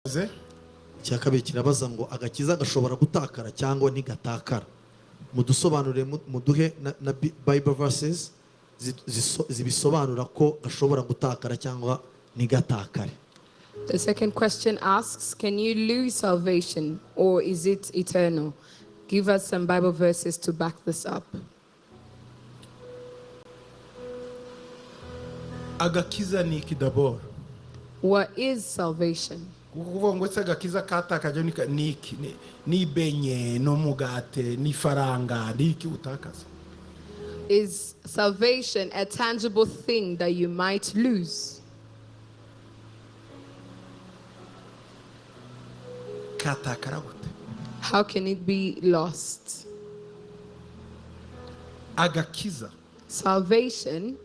Ze? Icya kabiri kirabaza ngo agakiza gashobora gutakara cyangwa ntigatakara? Mudusobanurire, muduhe na Bible verses zibisobanura ko gashobora gutakara cyangwa ntigatakare. The second question asks, can you lose salvation or is it eternal? Give us some Bible verses to back this up. Agakiza ni iki d'abord? What is salvation? Kuko kuvuga ngo ese agakiza katakaje ni iki? Ni ibenye, ni umugate, ni ifaranga, ni iki utakaza? Is salvation a tangible thing that you might lose? Katakara gute? How can it be lost? Agakiza Salvation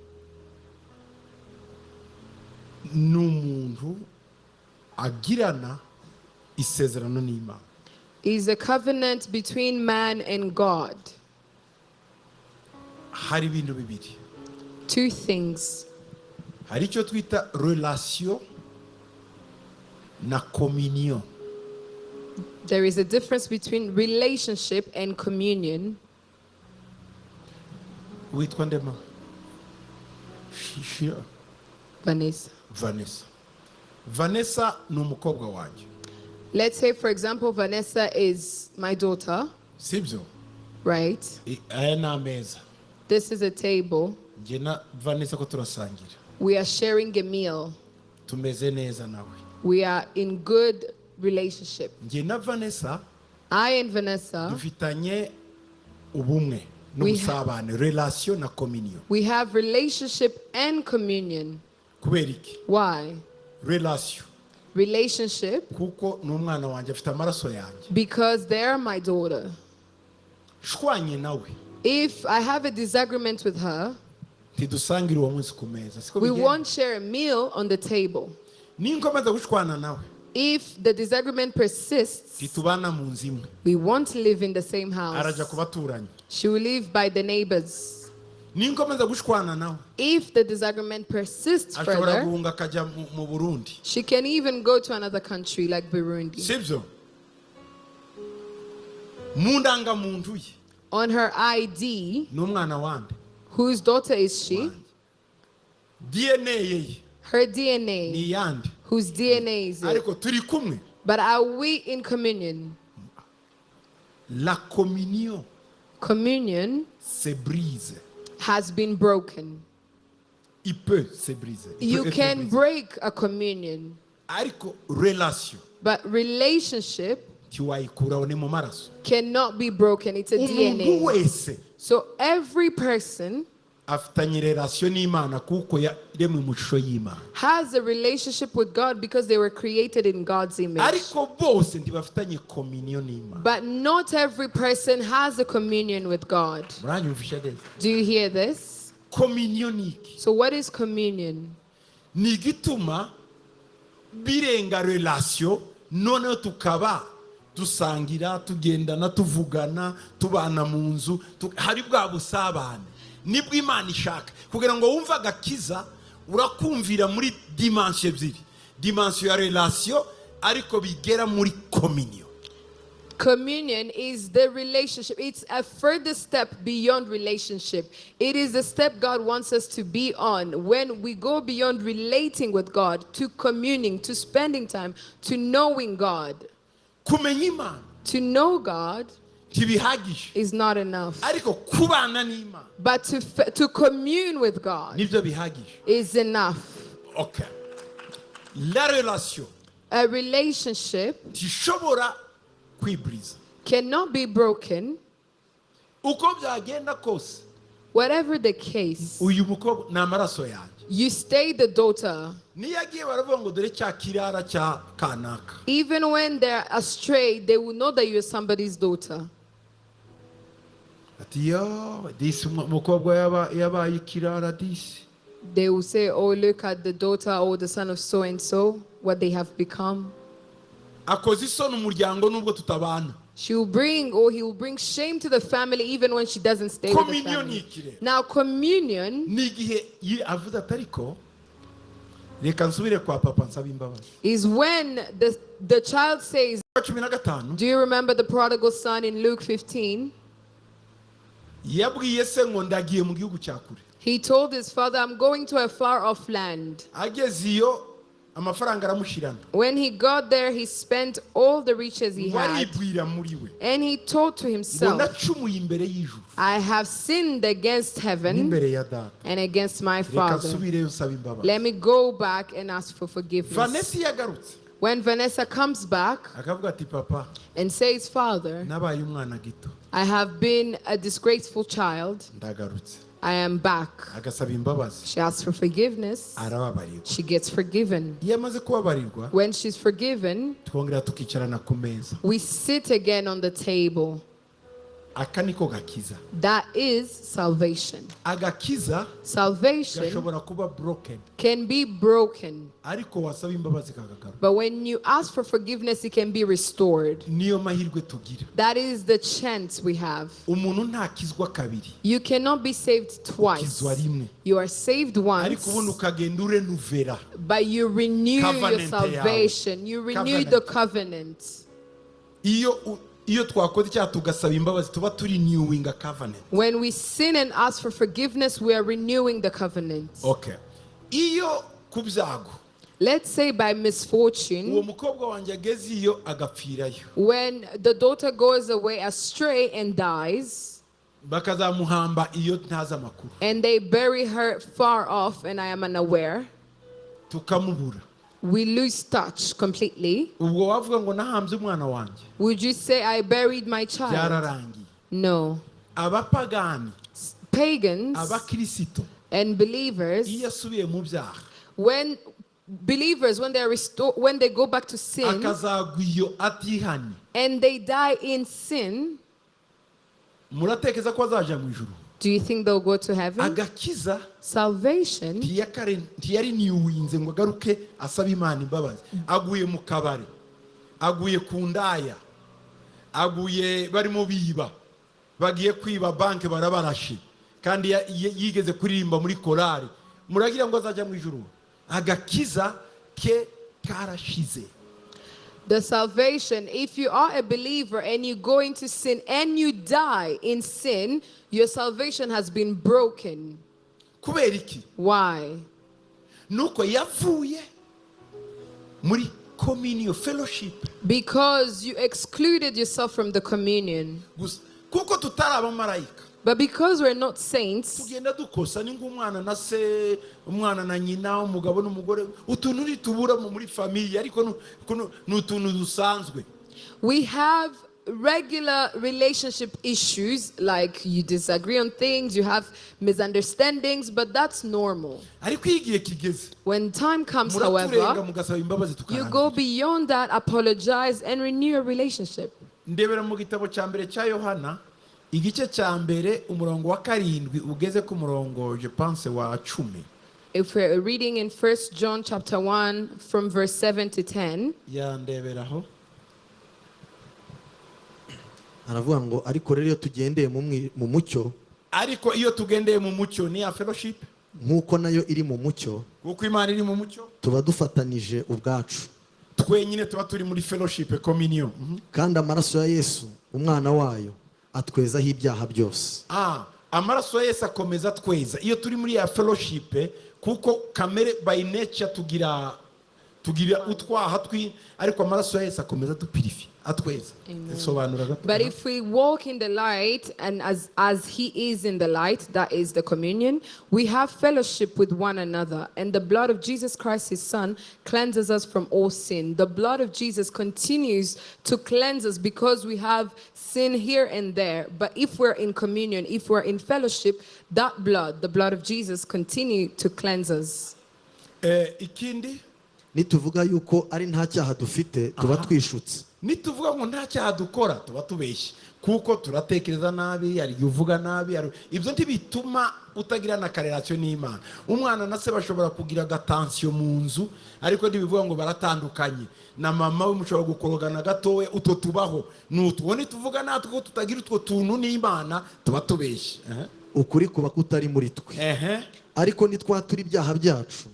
ni umuntu agirana isezerano n'Imana. is a covenant between man and God. Hari ibintu bibiri. Two things. Hari icyo twita relation na communion. There is a difference between relationship and communion. Witwa ndema? Vanessa. Vanessa. Vanessa ni umukobwa wanjye. Let's say, for example, Vanessa is my daughter, Sibyo? right? Aya ni ameza. This is a table. Njye na Vanessa ko turasangira. We are sharing a meal. Tumeze neza nawe. We are in good relationship. Njye na Vanessa I and Vanessa, dufitanye ubumwe n'ubusabane, relation na communion. we have relationship and communion. Kubera iki? Why? Relation Relationship, kuko ni umwana wanjye, afite amaraso yanjye. because they are my daughter. Shwanye nawe, If I have a disagreement with her, ntidusangira uwo munsi ku meza, siko we bigenda? won't share a meal on the table. Ninkomeza gushwana nawe, If the disagreement persists, ntitubana mu nzu imwe. we won't live in the same house. Arajya ku baturanyi. She will live by the neighbors. Ninkomeza gushwana nawe, If the disagreement persists ashobora further, guhunga akajya mu Burundi. she can even go to another country like Burundi. Sibyo? Mu ndangamuntu ye, On her ID, ni umwana wande? whose daughter is she? DNA ye Her ni DNA. iyande? Whose DNA is it? Ariko turi kumwe? But are we in communion? La communion Communion se brise. has been broken. Il peut se briser. Il You peut être can brisé. break a communion, Ariko relation but relationship ntiwayikuraho, ni mu maraso. cannot be broken. It's a Umuntu DNA. wese So every person afitanye relation n'Imana kuko yaremwe mu ishusho y'Imana. has a relationship with God because they were created in God's image. Ariko bose ntibafitanye communion n'Imana. But not every person has a communion with God. Muranyumvisha neza? Do you hear this? Communion ni iki? So, what is communion? Ni igituma birenga relation, noneho tukaba dusangira, tugendana, tuvugana, tubana mu nzu, hari bwa busabane nibwo Imana ishaka. Kugira ngo wumve agakiza, urakumvira muri dimension ebyiri: dimension ya relation, ariko bigera muri communion. Communion is the relationship. It's a further step beyond relationship. It is the step God wants us to be on when we go beyond relating with God to communing, to spending time, to knowing God. Kumenya Imana To know God ntibihagije, is not enough, ariko kubana n'Imana but to commune with God nibyo bihagije. is enough. Okay, la relation A relationship ntishobora kwiburiza. cannot be broken, Uko byagenda kose, whatever the case. uyu mukobwa ni amaraso yanjye. You stay the daughter. Niyo agiye, baravuga ngo dore cya kirara cya kanaka. Even when they're astray, they will know that you're somebody's daughter. Ati yo disi umukobwa yabaye ikirara disi. They will say, "Oh, look at the daughter or the son of so and so, what they have become." Akoze isoni umuryango nubwo tutabana. She will bring, or he will bring shame to the family even when she doesn't stay with the Communion family. ni iki rero? Now, communion Ni igihe avuze ati ariko Reka nsubire kwa papa nsaba imbabazi. Is when the child says, 15. Do you remember the prodigal son in Luke 15? Yabwiye se ngo ndagiye mu gihugu cya kure. He told his father, "I'm going to a far off land." Ageze iyo amafaranga aramushirana. When he got there, he spent all the riches he Ngo had. aribwira muri we And he thought to ngo himself, nacumuye imbere y'ijuru "I have sinned against heaven n'imbere ya data. And against my Reka father. nsubireyo nsaba imbabazi. Let me go back and ask for forgiveness." Vanessa iyo agarutse When Vanessa comes back akavuga ati papa and says, "Father, nabaye umwana gito. I have been a disgraceful child. Ndagarutse. I am back." Agasaba imbabazi. She asks for forgiveness. Arababarirwa. She gets forgiven. Iyo amaze kubabarirwa When she's forgiven, twongera tukicarana ku meza. We sit again on the table. Aka niko gakiza. That is salvation. Agakiza Salvation gashobora kuba broken can be broken, ariko wasaba imbabazi kakagaruka. But when you ask for forgiveness, it can be restored. Niyo mahirwe tugira. That is the chance we have. Umuntu ntakizwa kabiri. You cannot be saved twice. Ukizwa rimwe. You are saved once, Ariko ubundi ukagenda urenuvera. But you renew your Covenant yawe. Salvation. You renew the covenant. Iyo u- iyo twakoze icyaha tugasaba imbabazi tuba turi renewing covenant. When we sin and ask for forgiveness, we are renewing the covenant. Okay, iyo ku byago Let's say by misfortune, uwo mukobwa wanjye ageze iyo agapfirayo when the daughter goes away astray and dies, bakazamuhamba iyo ntazi amakuru and they bury her far off, and I am unaware, tukamubura. We lose touch completely. Ubwo wavuga ngo nahambye umwana wanjye? Would you say, "I buried my child"? Byararangiye. No. Abapagani Pagans abakirisito and believers, iyo asubiye mu byaha when believers, when they are restored, when they go back to sin akazagwa iyo atihanye and they die in sin, muratekereza ko azaja mu ijuru? Do you think they'll go to heaven? Agakiza Salvation ntiyarenewinze ngo agaruke asabe Imana imbabazi. Aguye mu kabari, aguye ku ndaya, aguye barimo biba, bagiye kwiba banki barabarashe kandi ya- yigeze kuririmba muri korari, muragira ngo azajya mu ijuru? Agakiza ke karashize. The salvation, if you are a believer and you go into sin and you die in sin, your salvation has been broken. Kubera iki? Why? Nuko yavuye muri communion fellowship. Because you excluded yourself from the communion. Gusa kuko tutari abamarayika But because we're not saints, tugenda dukosa ni nk'umwana na se, umwana na nyina, umugabo n'umugore, utuntu ntitubura muri famille ariko nu- kuno- ni utuntu dusanzwe. We have regular relationship issues, like you disagree on things, you have misunderstandings, but that's normal. Ariko iyo igihe kigeze When time comes, muraturenga however, mugasaba imbabazi you go tukarangira. Beyond that, apologize, and renew your relationship. Ndebera mu gitabo cya mbere cya Yohana igice cya mbere umurongo wa karindwi ugeze ku murongo je pense wa 10. If we're reading in 1 John chapter 1 from verse 7 to 10, yandeberaho. Aravuga ngo ariko rero iyo tugendeye mu mwi- mu mucyo Ariko iyo tugendeye mu mucyo ni ya fellowship nk'uko nayo iri mu mucyo kuko Imana iri mu mucyo tuba dufatanije ubwacu twenyine tuba turi muri fellowship communion. Kandi amaraso ya Yesu umwana wayo atwezaho ibyaha byose. Ah, amaraso ya Yesu akomeza tweza iyo turi muri ya fellowship kuko kamere by nature tugira tugira utwaha twi ariko amaraso ya Yesu akomeza adupurifiye atweza. Sobanura gato. But if we walk in the light, and as he is in the light, that is the communion, we have fellowship with one another. And the blood of Jesus Christ, his Son, cleanses us from all sin. The blood of Jesus continues to cleanse us because we have sin here and there. But if we're in communion, if we're in fellowship, that blood, the blood of Jesus, continue to cleanse us. Eh, ikindi nituvuga yuko ari nta cyaha dufite tuba twishutse nituvuga ngo nta cyaha dukora tuba tubeshye kuko turatekereza nabi, hari igihe uvuga nabi, hari- ibyo ntibituma utagira na ka relation n'Imana. Umwana na se bashobora kugira agatension mu nzu ariko ntibivuga ngo baratandukanye na mama we mushobora gukorogana gatoya utwo tubaho ni utwo nituvuga natwe ko tutagira utwo tuntu n'Imana tuba tubeshye. Aha. Ukuri kuba kutari muri twe. Ariko nitwatura ibyaha byacu,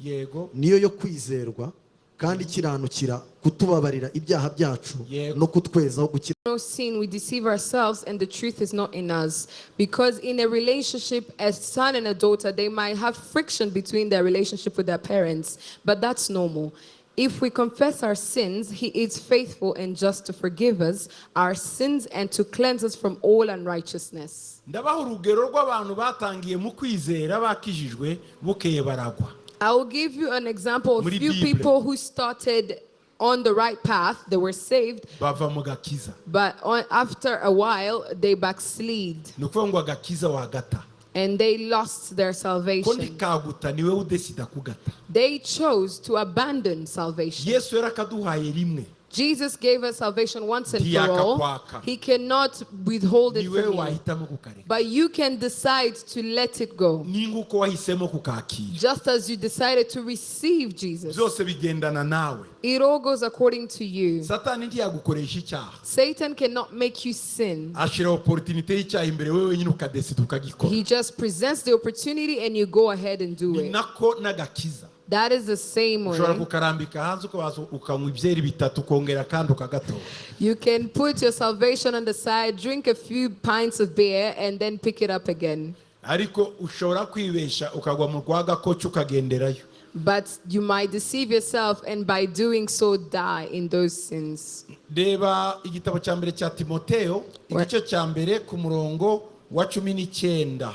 niyo yo kwizerwa kandi ikiranukira kutubabarira ibyaha byacu no kutwezaho gukira No sin, we deceive ourselves and the truth is not in us. Because in a relationship, a son and a daughter, they might have friction between their relationship with their parents, but that's normal. If we confess our sins, he is faithful and just to forgive us our sins and to cleanse us from all unrighteousness. Ndabaha urugero rw'abantu batangiye mu kwizera bakijijwe, bukeye baragwa. I will give you an example of Muri few Bible. People who started on the right path, they were saved, Bava mu gakiza. But after a while, they backslid Ni ukuvuga ngo agakiza wagata and they lost their ko salvation. Ntikaguta, niwe udesida kugata. They chose to abandon salvation. Yesu yarakaduhaye rimwe. Jesus gave us salvation once and for all. Ntiyakakwaka. He cannot withhold it Niwe from you. Wahitamo kukareka. But you can decide to let it go. Ni nk'uko wahisemo kukakira. Just as you decided to receive Jesus. Byose bigendana nawe. It all goes according to you. Satani ntiyagukoresha icyaha. Satan cannot make you sin. Ashyira opportunité y'icyaha imbere, wowe wenyine ukadesida ukagikora. He just presents the opportunity and you go ahead and do Ni it. Nako n'agakiza. That is the same Ushobora way. kukarambika hanze, ukabaza ukanywa ibyeri bitatu, ukongera kandi ukagatora. You can put your salvation on the side, drink a few pints of beer, and then pick it up again. Ariko ushobora kwibesha ukagwa mu rwagakoco ukagenderayo. But you might deceive yourself and by doing so die in those sins. Reba igitabo cya mbere cya Timoteo, igice cya mbere ku murongo wa 19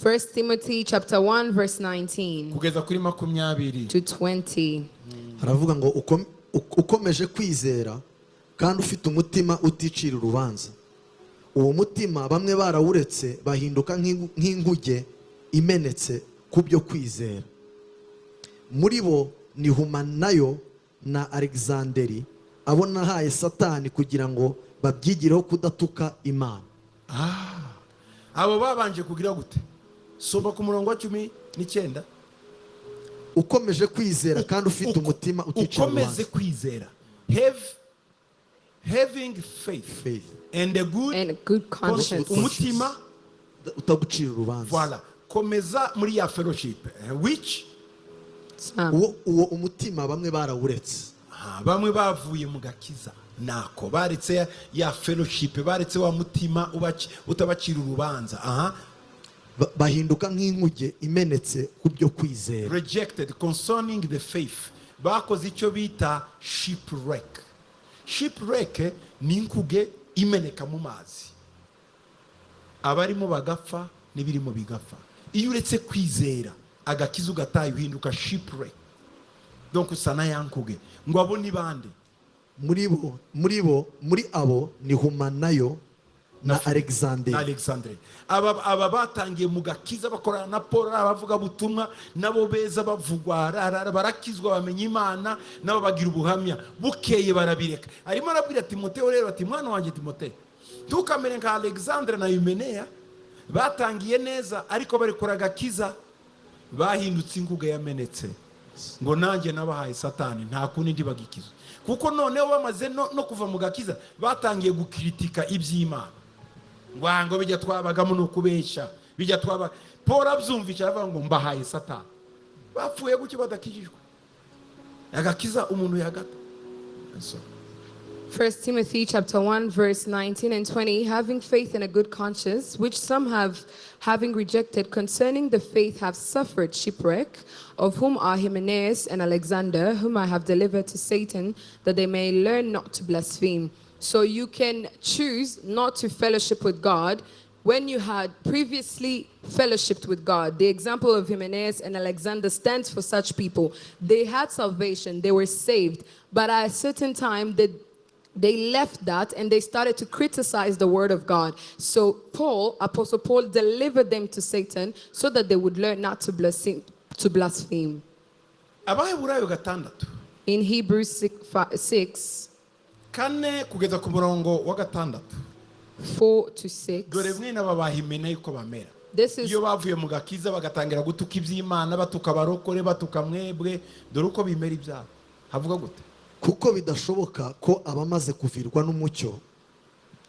First Timothy chapter 1 verse 19 kugeza kuri 20. to 20. Haravuga ngo ukomeje kwizera kandi ufite umutima uticira urubanza, uwo mutima bamwe barawuretse bahinduka nk'inkuge imenetse ku byo kwizera. Muri bo ni Humanayo na Alexanderi, abo nahaye Satani kugira ngo babyigireho kudatuka Imana. Abo babanje kugira gute? Soma ku murongo wa 19. Ukomeje kwizera kandi ufite umutima uticira Ukomeze urubanza. kwizera, having faith Faith. And a good And a good conscience. Umutima utagucira urubanza. Voilà, komeza muri ya fellowship, which Some. Uwo umutima bamwe barawuretse. Ah, bamwe bavuye mu gakiza nako baretse ya fellowship, baretse wa mutima utabacira urubanza aha. Bahinduka nk'inkuge imenetse ku byo kwizera. Rejected concerning the faith, bakoze icyo bita shipwreck. Shipwreck ni inkuge imeneka mu mazi, abarimo bagapfa n'ibirimo bigapfa. Iyo uretse kwizera agakiza ugataye, uhinduka shipwreck, donc usa na ya nkuge. Ngo abo ni bande? Muri bo muri abo ni Humanayo na Alexanderi. Alexandre. Aba batangiye mu gakiza bakorana na Paul, ari abavugabutumwa nabo beza bavugwa, barakizwa, bamenya Imana, nabo bagira ubuhamya, bukeye barabireka. Arimo arabwira Timoteo rero ati: "Mwana wanjye Timoteo, ntukamere nka Alexandre na Yumeneya. Batangiye neza ariko barekura agakiza, bahindutse inkuge yamenetse." Ngo nanjye nabahaye Satani, nta kundi ntibagikizwe, kuko noneho bamaze no kuva mu gakiza batangiye gukritika iby'Imana, ngo "Ah, ngo bijya twabagamo ni ukubeshya, bijya twaba." Paul abyumvisha aravuga ngo: "Mbahaye Satani." Bapfuye gutyo badakijijwe. Agakiza umuntu yagata. So, First Timothy chapter 1 verse 19 and 20: having faith and a good conscience, which some have, having rejected concerning the faith, have suffered shipwreck, of whom are Hymenaeus and Alexander, whom I have delivered to Satan, that they may learn not to blaspheme. So you can choose not to fellowship with God when you had previously fellowshipped with God. The example of Hymenaeus and Alexander stands for such people. They had salvation, they were saved, but at a certain time they left that and they started to criticize the word of God. So Paul, Apostle Paul, delivered them to Satan so that they would learn not to blaspheme. To blaspheme. Abaheburayo 6. In Hebrews 6, 6 4 kugeza ku murongo wa 6. 4 to 6. Dore mwene aba bahimena yuko bamera. This is Iyo bavuye mu gakiza bagatangira gutuka iby'Imana, batuka abarokore, batuka mwebwe, dore uko bimera ibyabo. Havuga gute? Kuko bidashoboka ko abamaze kuvirwa n'umucyo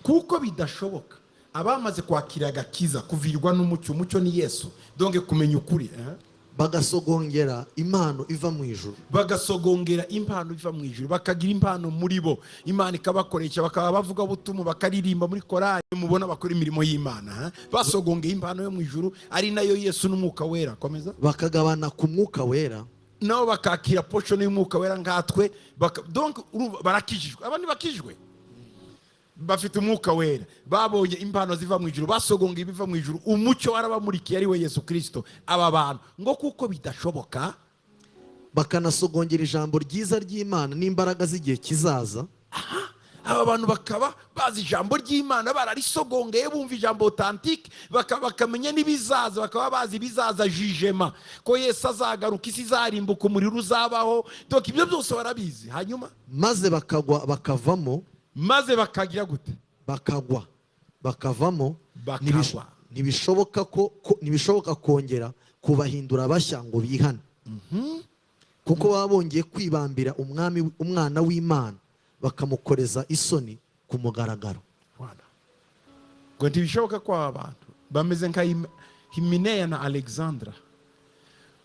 Kuko bidashoboka Abamaze kwakira agakiza, kuvirwa n'umucyo, umucyo ni Yesu, donc kumenya ukuri, eh? Bagasogongera impano iva mu ijuru. Bagasogongera impano iva mu ijuru, bakagira impano muri bo, Imana ikabakoresha, bakaba bavuga butumwa, bakaririmba muri korali, mubona bakora imirimo y'Imana, ha? Basogongeye impano yo mu ijuru, ari nayo Yesu n'Umwuka Wera. Komeza. Bakagabana ku Mwuka Wera. Nabo bakakira portion y'Umwuka Wera nkatwe, donc urumva barakijijwe. Abandi bakijwe bafite Umwuka Wera, babonye impano ziva mu ijuru, basogonga ibiva mu ijuru, umucyo warabamurikiye, ari we Yesu Kirisito. Aba bantu ngo kuko bidashoboka. Bakanasogongera ijambo ryiza ry'Imana n'imbaraga z'igihe kizaza. Aba bantu bakaba bazi ijambo ry'Imana, bararisogongeye, bumva ijambo authentique, bakamenya n'ibizaza, bakaba bazi ibizaza, jugement, ko Yesu azagaruka, isi izarimbuka, umuriro uzabaho. Donc ibyo byose barabizi. Hanyuma? Maze bakagwa bakavamo. Maze bakagira gute? Bakagwa bakavamo. Bakagwa. Ntibishoboka kongera kubahindura bashya ngo bihane, kuko baba bongeye kwibambira umwami, Umwana w'Imana, bakamukoreza isoni ku mugaragaro. Voilà. Ngo ntibishoboka ko aba bantu bameze nka Himeneya na Alexandra.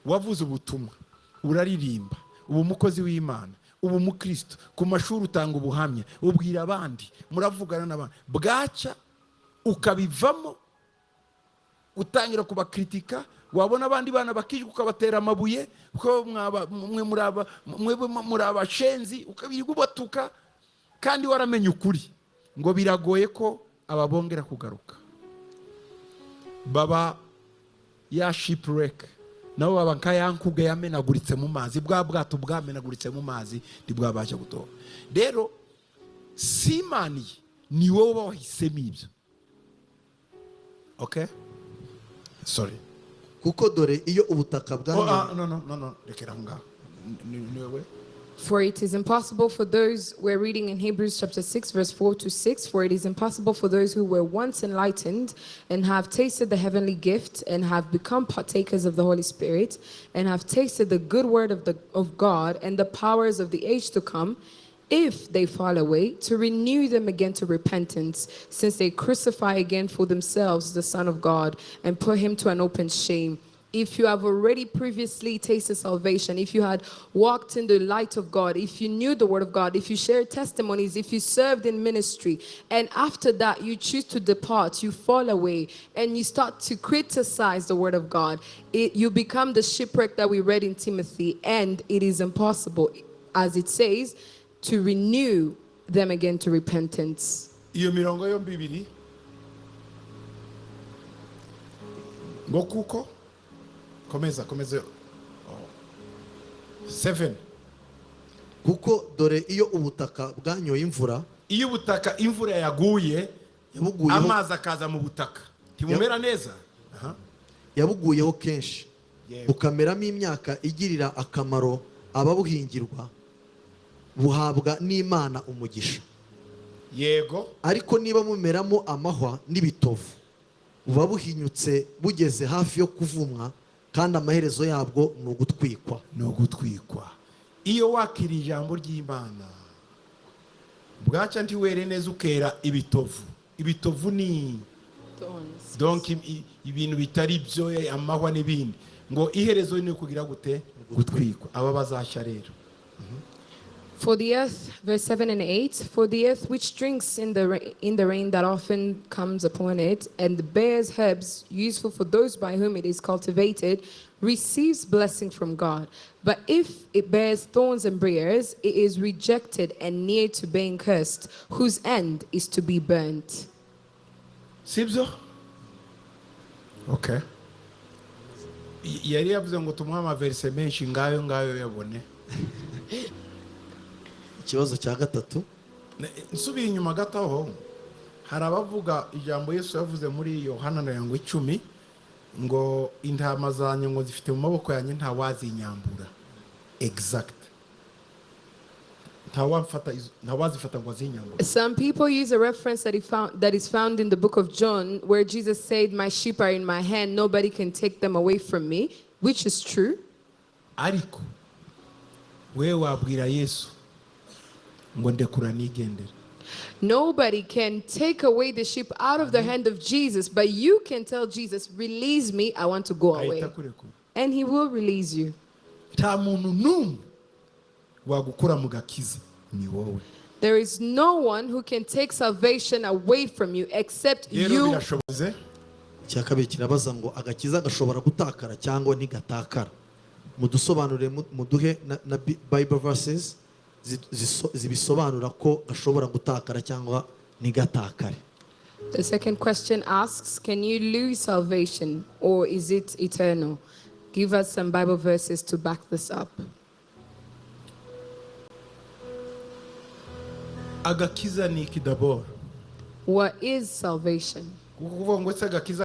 Wavuze ubutumwa, uraririmba, uba umukozi w'Imana, uba umukristo, ku mashuri utanga ubuhamya, ubwira abandi, muravugana n'abandi, bwaca ukabivamo, utangira kubakritika, wabona abandi bana bakijwe ukabatera amabuye, ukaba mwe muri mwebwe muri abashenzi, ukabirirwa ubatuka kandi waramenye ukuri. Ngo biragoye ko ababongera kugaruka, baba ya shipwreck, nabo baba nka ya nkuge yamenaguritse mu mazi, bwa bwato bwamenaguritse mu mazi, ntibwabasha gutoha. Rero si Imana iyi, ni wowe uba wahisemo ibyo. Okay, sorry. Kuko dore iyo ubutaka Oh, bwanyoye ah, no, no, no, no, rekera aho ngaho. Ni wewe. For it is impossible for those, we're reading in Hebrews chapter 6, verse 4 to 6. For it is impossible for those who were once enlightened and have tasted the heavenly gift and have become partakers of the Holy Spirit and have tasted the good word of God and the powers of the age to come, if they fall away, to renew them again to repentance, since they crucify again for themselves the Son of God and put him to an open shame. If you have already previously tasted salvation, if you had walked in the light of God, if you knew the word of God, if you shared testimonies, if you served in ministry, and after that you choose to depart, you fall away, and you start to criticize the word of God, you become the shipwreck that we read in Timothy, and it is impossible, as it says, to renew them again to repentance. Iyo mirongo yombi ibiri, ngo kuko, komeza, komeza. Oh. Seven. Kuko dore iyo ubutaka bwanyoye imvura, Iyo ubutaka imvura yaguye, yabuguyeho, amazi akaza mu butaka, ntibumera neza. Aha. Yabuguyeho kenshi, bukameramo imyaka igirira akamaro ababuhingirwa, buhabwa n'Imana umugisha. Ariko niba mumeramo amahwa n'ibitovu, buba buhinyutse, bugeze hafi yo kuvumwa, kandi amaherezo yabwo ni ugutwikwa. Ni ugutwikwa. Iyo wakiriye ijambo ry'Imana, bwaca ntiwere neza, ukera ibitovu. Ibitovu ni Thorns. Donc ibintu bitari byo, amahwa n'ibindi. Ngo iherezo ni ukugira gute? Gutwikwa. Aba bazashya rero. For the earth, verse 7 and 8, for the earth which drinks in the rain that often comes upon it and bears herbs useful for those by whom it is cultivated, receives blessing from God. But if it bears thorns and briars, it is rejected and near to being cursed, whose end is to be burnt. Sibyo? Okay. Yari yavuze ngo tumuhe amaverise menshi, ngayo ngayo yabone. Ikibazo cya gatatu. Nsubiye inyuma gato aho, hari abavuga ijambo Yesu yavuze muri Yohana 10, ngo intama zanjye ngo zifite mu maboko yanjye, ntawazinyambura. Exact, ntawazifata ngo azinyambure. Some people use a reference that is found in the book of John, where Jesus said, "My sheep are in my hand, nobody can take them away from me," which is true. Ariko we wabwira Yesu ngo ndekura nigendere? Nobody can take away the sheep out of the hand of Jesus, but you can tell Jesus, "Release me, I want to go away." Ahita akurekura. And he will release you. Nta muntu n'umwe wagukura mu gakiza, ni wowe. There is no one who can take salvation away from you except Rero you. Birashoboze. Icya kabiri kirabaza ngo agakiza gashobora gutakara cyangwa ntigatakara? Mudusobanurire, muduhe na Bible verses zibisobanura ko gashobora gutakara cyangwa ntigatakare. The second question asks, "Can you lose salvation or is it eternal? Give us some Bible verses to back this up." Agakiza ni iki d'abord? What is salvation? Kuko kuvuga ngo se agakiza